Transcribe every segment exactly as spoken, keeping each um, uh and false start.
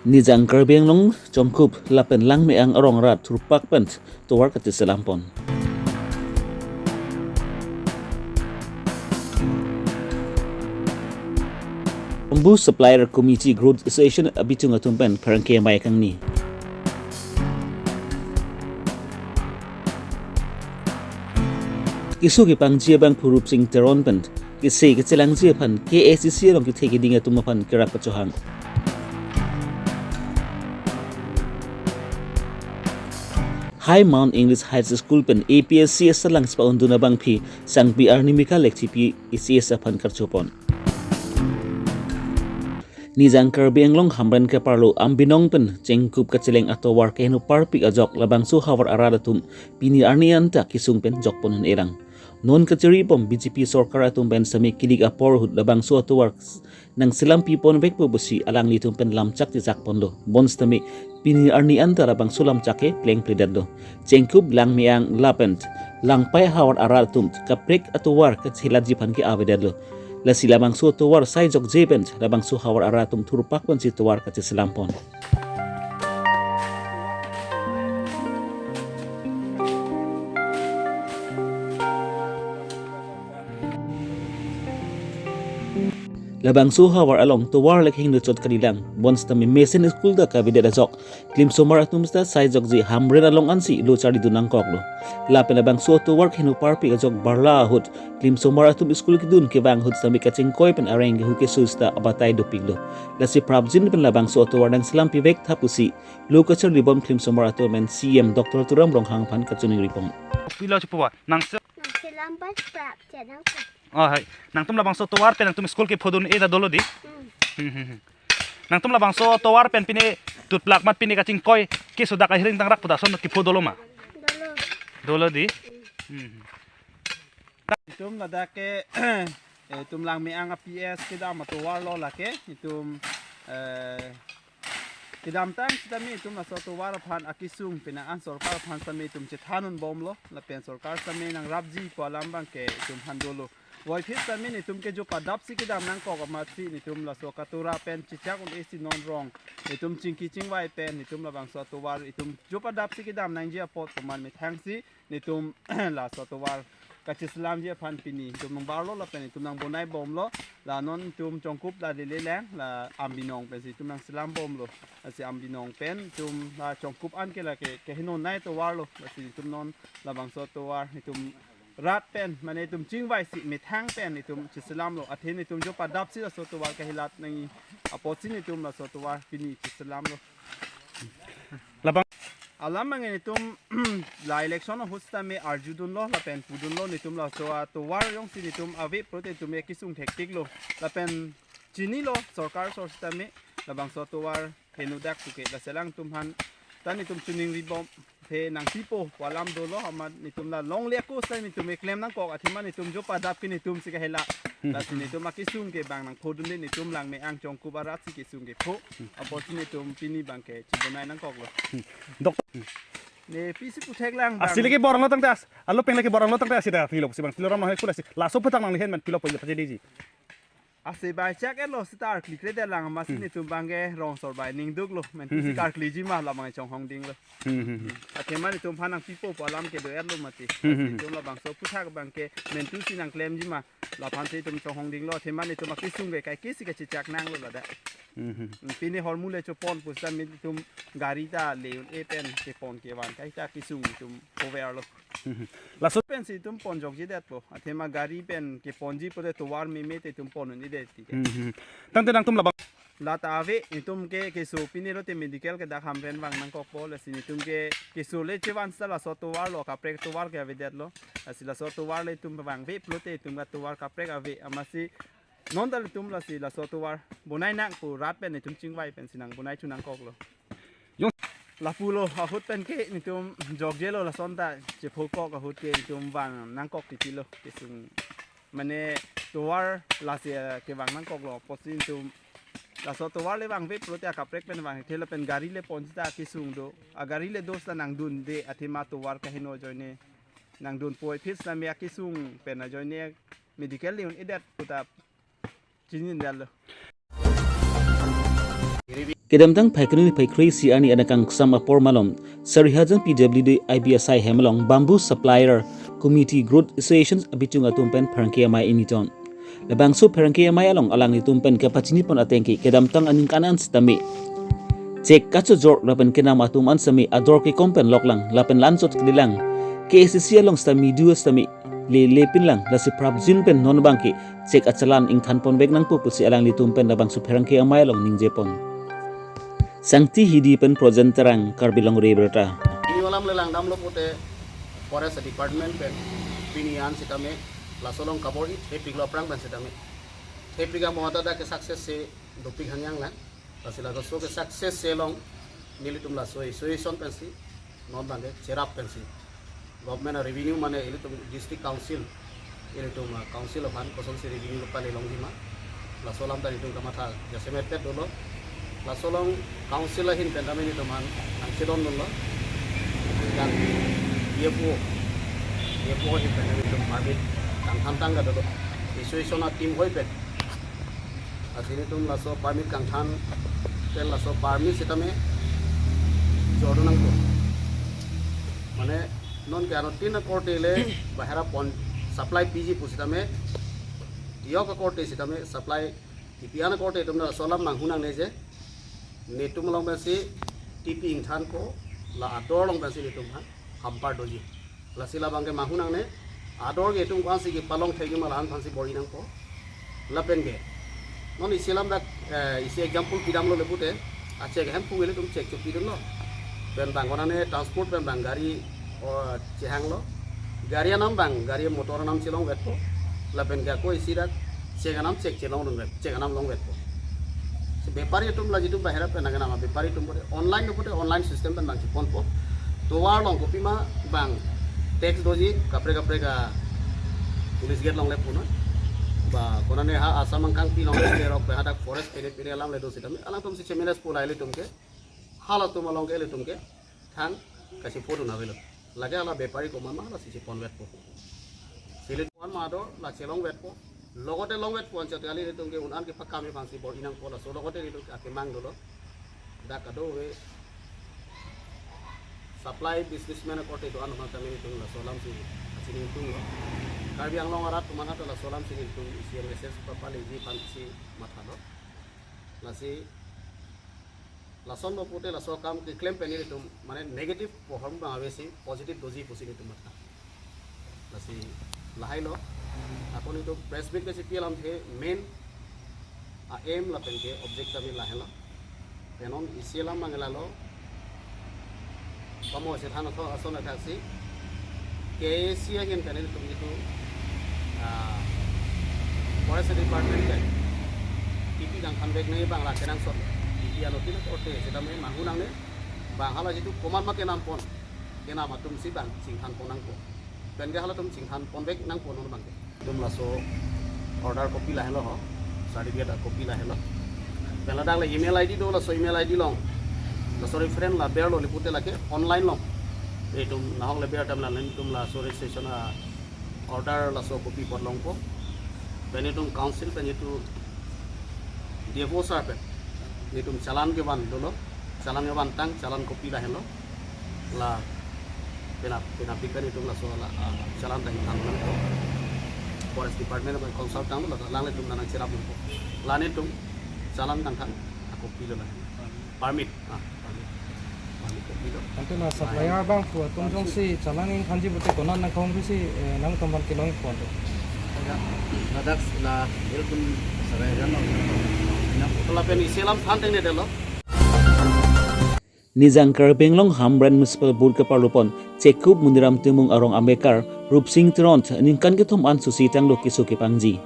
Nijang Karbi Anglong Chongkup lapen Langmeang arong arat thurpak pen tovar kacheselam pon. Bamboo Supplier Committee Growth Association abitung atum pen pherangke amei kangni. Keso kepangji abangphu Rupsing Teron pen kese kechelangji aphan K A C C along kethe keding atum aphan kerap kachohang. High Mount English High School pen A P S C asalang chepa-undun abangpi Sangpi Arnimika Lekthipi A C S aphan karcho pon. Nijang Karbi Anglong Hamren keparlo Ambinong pen Chengkup kacheleng atovar keheno parpik ajok labangso havar arat atum pini arni anta kesung pen jok pon un-e lang. Non kachiri bom B J P sorkar atum pen sami kilik apor ahut labangso atovar nangselam pi pon vekpo pusi alanglitum pen lamchak chechak ponlo. Bonsitame pini arni anta labangso lamchak ke plengpledetlo. Chengkup, Langmeang lapen Langpai havar arat atum kaprek atovar kachelatji aphan ke avedetlo. Lasi labangso atovar sai jokje pen labangso havar arat atum thurpak pensi tovar kacheselam pon. Labangso havar along tovar le kehingno chot kalilang, bonsitame mesen school ta kavedet ajok klimsomar atum seta sai jokje Hamren along ansi lo charlidun nangkoklo. Lapen labangso atovar keheno parpik ajok barla ahut klimsomar atum school kedun kevang ahut sami kachingkoi pen areng kehu keso seta abatai dopiklo. Lasi prapjin pen labangso atovar nangselam pi vek tha pusi lo kacharli bom klimsomar atum pen C E M Doctor Tuliram Ronghang aphan kachiningri pon. Pilo chupuwa, nang se- Nangselam pas prap chenang pas. Oh, hai. Nangtum labangso tovar pen nangtum school kephodun-e ta dolo di. Hmm. Hmm, hmm, hmm. Nangtum labangso tovar pen pine tutplak mat pine kachingkoi keso dak ahiring tangrak pu ta ason kepho dolo ma? Dolo. Dolo di. Hmm, hmm. Itum ladak ke, eh, itum Langmeang a P S kedam atovar lo lake, itum, eh, kedamtang sitame itum laso atovar aphan akesung pina an sorkar aphan sitame itum chethan un bomlo, lapen sorkar sitame nangrapji pu alam abangke itum handolo. Voiphit sitame itum ke jo padap si kedam nangkok amatsi itum laso katura pen chechak un-e si non rong. Itum chingki chingvai pen itum labangso atovar itum jo padap si kedam nangji apot paman methang si itum laso atovar kacheselamji aphan pini itum nangbarlo lapen itum nangbonai bomlo. La non itum Chongkup la lele lang, la Ambinong pensi itum nangselam bomlo. Lasi Ambinong pen itum la Chongkup an ke lake keheno nai tovar lo. Lasi itum non labangso atovar itum rat pen, mane itum chingvai si methang pen itum cheselamlo. Athe itum jo padap si laso atovar kahilat nangji apotsi itum laso atovar pini cheselamlo. Labang alam abang itum la election ahut sitame arjudunlo lapen pudunlo itum laso atovar jongsi itum ave pulote itum ekesung thektiklo. Lapen chinilo sorkar sor sitame labangso atovar henodak puke, lasi alangtum aphan ta itum chiningri bom, athe nangpipo pu alam dolo, amat itum la longle ako sai itum eklem nangkok, athema itum jo padap ke itum si kahela. Lasi itum akesung ke bang nangphodunde itum Langmeang Chongkup arat si kesung kepho. Apotsi itum pini abangke chibonai nangkoklo. Dok. Ne pisi puthek lang bang. Asili ke borang lo tangte as-, alo pengle ke borang lo tangte asi da pilo si bang pilo ram nang hekul asi. Laso putang nang lihen man pilo po pajediji. Ase bai chak etlo sita arkli kredet lang amatsi itum abangke rong sor bai ningduklo. Men Hmm, si hmm. Karkliji ma la abang chonghong dinglo. Hmm, hmm, hmm. Athema itum aphan nangpipo pu alam kedo-etlo mati. Hmm, hmm, hmm. Itum labangso puthak abangke mentu si nangklemji ma. Laphan si itum chonghong dinglo. Athema itum akesung ke kaike si kachechak nanglo ladak. Hmm, hmm. Pini hormu le chopon pu sitame itum gari ta le un-e pen kepon kevan kaita kesung itum overlo. Hmm, hmm. Laso pensi itum pon jokjedetpo. Athema gari pen keponji pulote tovar meme te itum pon un-edet ti ke. Hmm, hmm. Tangte nangtum labang. Lata ave itum ke keso pini lote medical ke dak Hamren vang nangkokpo, lasi itum ke keso le chevan sita laso atovar lo kaprek atovar ke avedetlo. Lasi laso atovar le itum vangve pulote itum ke atovar kaprek ave amatsi non ta itum lasi laso atovar bonai nang pu rat pen itum chingvai pensi nangbonai chu nangkoklo. Lapulo ahut pen ke itum jokjelo lason ta chephokok ahut ke itum vang nangkok titilo kesung. Mane tovar lasi, eh, kevang nangkoklo apotsi itum laso atovar le vangve pulote akaprek pen vang thela pen gari le pon sita kesung do. Agari le do sita nangdunde athema atovar kaheno ajoine nangdunpo, voiphit sitame akesung pen ajoine medical le un-edet puta chinidetlo. Kedamtang Phaikuni Phaikri si arni anakangsam apor malom, Sarihajan P W D I B asai hem along Bamboo Supplier Committee Growth Association abitung atum pen pherangke amei ingni ton. Labangso pherangke amei along alanglitum pen kapachini pon ateng ke kedamtang aningkan an sitame chek kachojor lapen kenam atum an sitame ador kekom pen loklang lapen lansot kalilang. K A C C along sitame duo sitame le le pinlang, lasi prapjin pen non abang ke chek achalan ingthan ponvek nangpo pusi alanglitum pen labangso pherangke amei along ningje pon. Sangti Hidi pen Projen Terang, Karbi Longri Abirta. Pini alam le langdamlo pute Forest Department pen pini an sitame laso along kabor-i thepiklo aphrang pen sitame. Thepik amo ta dak ke success si dopik hangyang lang. Lasi laso ke success si along nelitum laso association pensi non abang ke cherap pensi government a revenue mane ilitum district council, ilitum, ah, council aphan kosonsi revenue kepale longji ma, laso alam ta ilitum kamatha jasemet pet dolo. Laso along council ahin pen tame ilitum aphan nangchedon dolo. Dan D F O, D F O ahin pen tame ilitum permit kangthantang ka dolo. Association a team hoi pen. Lasi nelitum laso permit kangthan pen laso permit sitame jordon nangpo. Mane non ke anuttin akorte le bahera pon supply piji pu sitame, yok akorte sitame supply tipi an akorte itum laso alam manghu nangne je netum along pensi tipi ingthanpo, la ador along pensi netum aphan hampar doji. Lasi labang ke manghu nangne, ador ke itum ko-ansi kepalong thekji ma la-an aphansi bor-i nangpo. Lapen ke non isi alam dak, eh, isi example pidamlo le pute, achek hemphu ilitum chek chopidunlo. Pen bang konane transport pen bang gari, o, chehanglo. Gari anam bang, gari motor anam chelongvetpo. Lapen ke ako isi dak chek anam chek chelongdunvet, chek anam longvetpo. Si bepari atum la jitu bahera pen nangkenam bepari atum pute online lo pute online system pen bang cheponpo. Tovar along kopima bang tax doji kaprek kaprek a police gate along le punon. Ba konane ha Assam angkangpi along le rok pe hadak forest pine pine alam le do sitame alangtum si chemeles pulai ilitum ke. Halatum along ke ilitum ke thang kachepodun avelo. Lake hala bepari komat ma lasi cheponvetpo. Si ilitum aphan ma ador la chelongvetpo. Logote longvetpo anchot kali ilitum ke un-an kepakam aphansi bor-i nangpo laso logote ilitum ke akemang dolo. Dak kadokave supply businessman akorte do-an aphan tame ilitum laso alamsi achini ingtunglo. Karbi Anglong arat atum aphan ta laso alamsi ilitum isi message papaleji aphansi mathalo. Lasi lason lo pute laso akam keklem pen ilitum mane negative pohor bang avesi positive doji pusi ilitum matha. Lasi lahai lo. Ako netum press meet ke si pi alamthe main a aim lapen ke object tame lahelo. Pen non isi alam mangla lo. Pamo si than atho ason athaksi K A C ahin pen netum itu, ah, Forest Department pen tipi kangthanvek nangji bang la kenangsot. Tipi anuttin akorte sitame manghu nangne bang hala jitu komat ma kenam pon, kenam atum si bang chingthan pon nangpo. Pen ke halatum chingthan ponvek nangpo non bang ke. Itum laso order copy lahelo ho, certificate a copy lahelo. Pen ladak le email I D do, laso email I D along laso reference la berlo le pute lake online along. Itum nahok le ber dam la len itum laso registration a order laso copy pot longpo. Pen itum council pen itum D F O sir pen itum challan kevan dolo, challan kevan tang, challan copy lahelo. La pena pena pikan itum laso la, ah, challan tang tang nangpo. Forest Department pen consult tanglo la alanglitum nangcherap nangpo. La netum challan kangthan a copy lo la. Permit, ah, permit. Permit copy lo. Ante la supplier abangphu atum jongsi challan ingthanji pute konat nangkong si, eh, nangtum aphan kelong pon do. Ya, ladak la ilitum sarai ran lo. Lapen isi alam than tengne delo. Nijang Karbi Anglong Hamren Municipal Board keparlopon Chekup Muniram Timung arong amekar Rupsing Teron ningkan kethom an susi tanglo keso kepangji.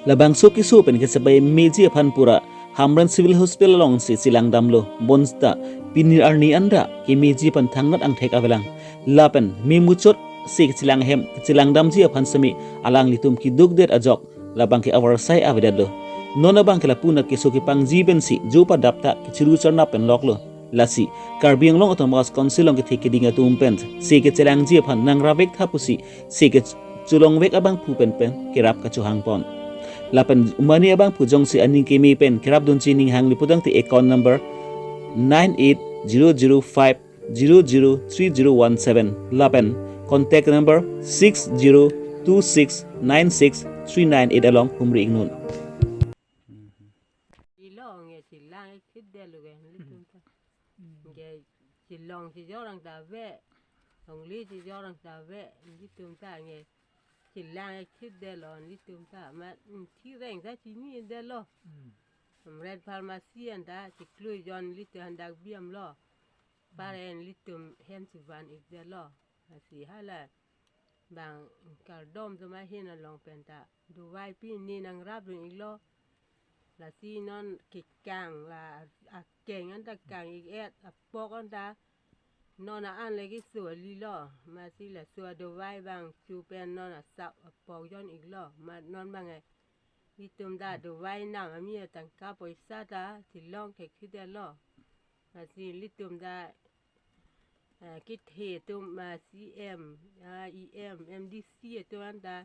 Labangso keso pen kesepai meji aphan pura Hamren Civil Hospital alongsi chelangdamlo, bonta pini arni anta kemeji aphan thangnat angthek avelang. Lapen memuchot si chelang hem chelangdamji aphan sitame alanglitum keduk det ajok labang ke avarsai avedetlo. Non abang ke lapu-an keso kepangji pensi jo padap ta kechiru charnap pen loklo. Lasi Karbi Anglong Autonomous Council along kethe keding atum pen si kechelangji aphan nangrap-vek tha pusi si kechelongvek abangphu pen pen kerap kachohang pon. Lapen umani abangphu jongsi aning keme pen kerapdunji ning hang le putangte account number nine eight zero zero five zero zero three zero one seven lapen contact number six zero two six nine six three nine eight along humri iknon. Ilong e chilang ik thit det lo ke nelitum ta. Ke chilong chijorang ta ave. Longle chijorang ta ave. Nelitum ta nge chilang ik thit det lo nelitum ta. Ma, mm, thireng ta chini det lo. Red pharmacy anta chiklo jon nelitum handak biam lo. Paren nelitum hem chivan ik det lo. Lasi hala bang kardom atum ahin along pen ta dovai pini nangrapdun iklo. Lasi non kekang la akeng anta kang ik et apok anta non a-an le keso ali lo. Masi laso adovai bang chu pen non asap apok jon iklo. Ma non bang e itum ta dovai nam ami tangka poisa ta chilong thek thit det lo. Lasi ilitum ta, eh, kethe atum, ah, C M, ah, E M, M D C atum anta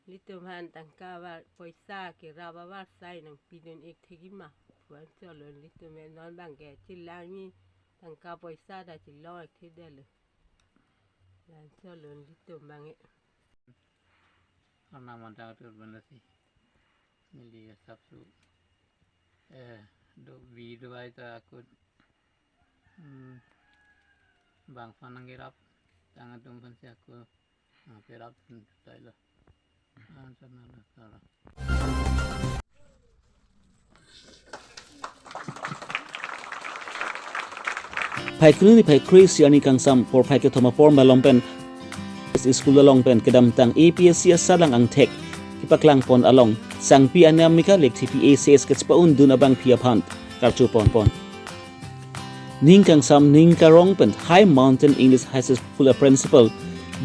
ilitum aphan tangka avar poisa kerap avarsai nangpidun ik thekji ma pu anchot lo. Ilitum non bang ke chilang ni tangka poisa ta chilong ik thit det lo. Anchot lo ilitum bang e. Arnam anta atur benasi. Neli asap su, eh, do, bi dovai ta akut, hmm, bang aphan nangkerap, tang atum aphan si akut, ah, kerap, hmm, tai lo. Ah, sana lo, sana. Phai krehini phai kre-isi arni kangsam porphai kethom apor malom pen school along pen kedamtang A P S C asatlang angthek kepaklang pon along Sangpi Anamika Lekthepi A C S kechepa-un dun abangpi aphan karcho pon pon. Ning kangsam ning karong pen High Mountain English High School a principal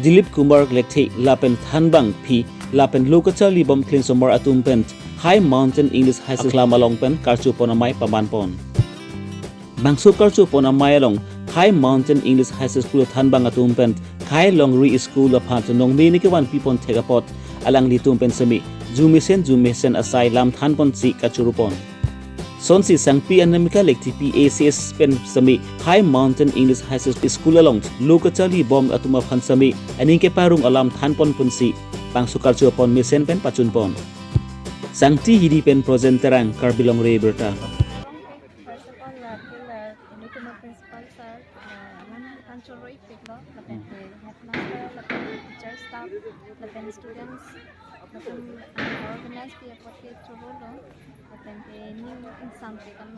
Dilip Kumar Lekthe lapen thanbangpi lapen lo kacharlibom klingsomar atum pen High Mountain English High School aklam along pen karcho pon amei paman pon. Bangso karcho pon amei along High Mountain English High School thanbang atum pen Khai Longri School aphan nongmeni kevanpi pon thek apot alanglitum pen semi jumesen jumesen asai lam than ponsi kachuru pon. Sonsi Sangpi Anamika Lekthepi A C S pen semi High Mountain English High School along lo kacharlibom atum aphan semi aning keparong alam than pon ponsi bangso karcho pon mesen pen pachun pon. Sangti Hidi pen Projen Terang, Karbi Longri Abirta. First of all, uh, to, uh, nelitum a principal sir, uh, alang aphan choro-ik piklo, lapen ke headmaster, lapen teacher staff, lapen students, lapen, uh, organize pi apot ke choro lo, lapen ke ning ingsam ke kan.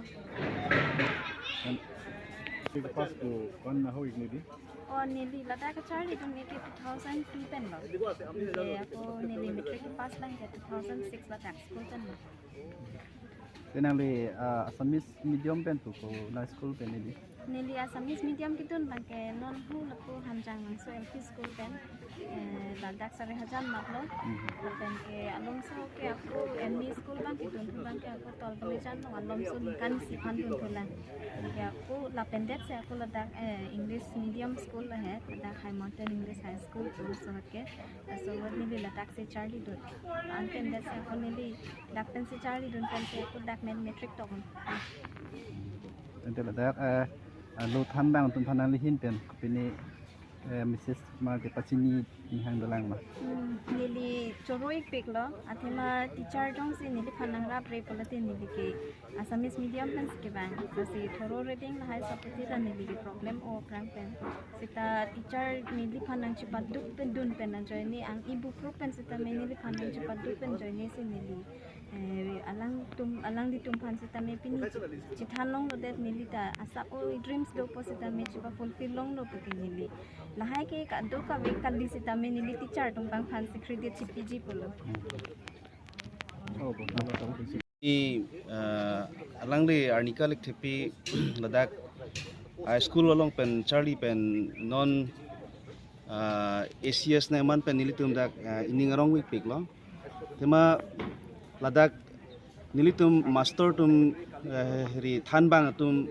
Pass to kon na ho ik neli? Oh, neli ladak kacharlidun ke two thousand two pen lo. Ke ako neli matric pass lang ke two thousand six ladak school pen lo. Te nangli, ah, Assamese medium pen pu ko na school pen neli? Neli Assamese medium kedun abang ke non hu lapu Hamjang Langso L P school pen, eh, ladak Sarihajan matlo. Mhm. Lapen ke alongso ke ako M E school abang kedun pu abang ke ako Tolbalijan along alomso ningkan isi aphan dun pu lang. Ke ako lapen det si ako ladak, eh, English medium school lo he, ladak High Mountain English High School, alongso ke. Laso ahut neli ladak si charlidun. Anke det si ako neli dak pensi charlidun pensi ako dak men matric tokdun. Ante ladak, eh, eh, lo thanbang atum aphan nangli ahin pen kopine, eh, message ma kepachini ninghang dolang ma? Hmm, neli choro-ik piklo, athema teacher jongsi neliphan nangrapre pulote neli ke Assamese medium pensi kevang. Lasi thoro reading lahai sapoti ta neli ke problem o aphrang pen. Seta teacher neliphan nangchepaduk pen dun pen ajoine ang e-book rup pen sitame neliphan nangchepaduk pen ajoine si neli, eh, alangtum, alanglitum aphan sitame pini chi-, chithan longlo det neli ta asap o dreams dopo sitame chepa-fulfill longlo puke neli. Lahai ke kadokave kali sitame neli teacher atum abang aphansi credit chipiji pulo. Oh, bo, na ba ta. I, ah, alangli Arnika Lekthepi ladak, ah, school along pen charli pen non, ah, A C S neman pen nelitum dak, ah, ining arong-ik piklo. Athema ladak nelitum master atum, eh, ri thanbang atum,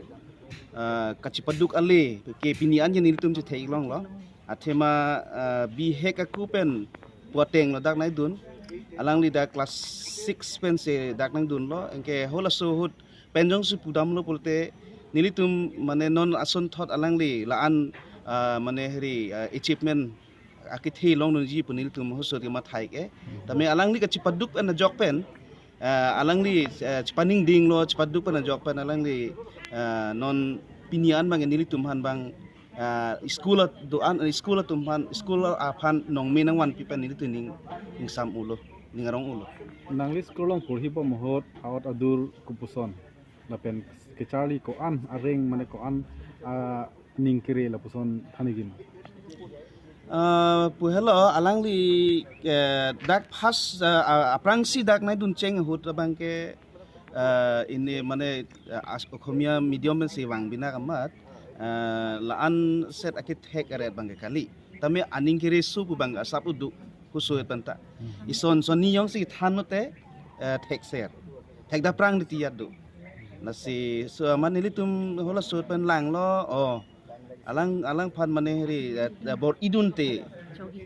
ah, kachepaduk ale ke pini an ke nelitum chethek-ik longlo. Athema, ah, bihek aku pen pu ateng lo dak nangdun. Alangli dak class six pensi dak nangdunlo. Anke halaso ahut pen jongsi pudamlo pulote Nelitum mane non asonthot alangli la-an, ah, mane heri, ah, achievement akethe longdunji pu nelitum hosot kemathai ke. Tame alangli kachepaduk pen ajok pen, ah, alangli, ah, chepaningdinglo, chepaduk pen ajok pen alangli, ah, non pini an abang nelitum aphan abang, ah, school at-, do-an, school atum aphan, school aphan nongme nangvanpi pen nelitum ning, ningsam ulo, ning arong ulo. Nangli school along porhibom ahut aot adur kopuson lapen kecharli ko-an areng mane ko-an, ah, ning kere lapuson than-ik ma? Ah, pu helo alangli, eh, dak first, ah, ah, aphrangsi dak naidun cheng ahut abang ke, ah, ini mane, ah, as-, Okhomia medium si vang bina kamat, ah, la-an set akethek aret abang ke kali. Tame aning kere su pu abang asap udu husu et penta. Ison soni jongsi than note, eh, thekser. Thekda prang di tiyat do. Lasi so amat nelitum halaso pen langlo, oh, alang, alangphan mane heri, eh, eh, bor-idunte,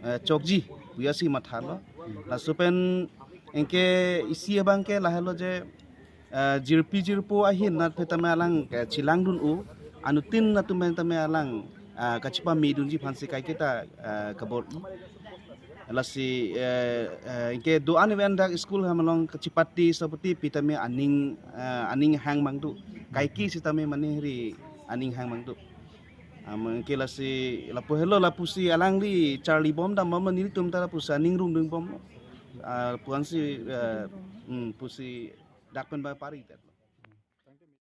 eh, chokji puya si mathalo. Laso pen anke isi abang ke lahelo je, eh, jirpi jirpo ahin nat phe tame alang, eh, chelangdun u, anuttin atum pen tame alang, ah, kachepamedunji aphansi kaiketa, ah, kabor-i. Lasi, eh, eh, anke do-an ave-an dak school ahem along kachepate sapute pi tame aning, eh, aning hang abang do. Kaike sitame mane heri aning hang abang do. Am, anke lasi lapu helo lapusi alangli charlibom dambom nelitum ta lapusi aning rumdungbomlo. Ah, puansi, eh, hmm, pusi dak pen ba pari tet.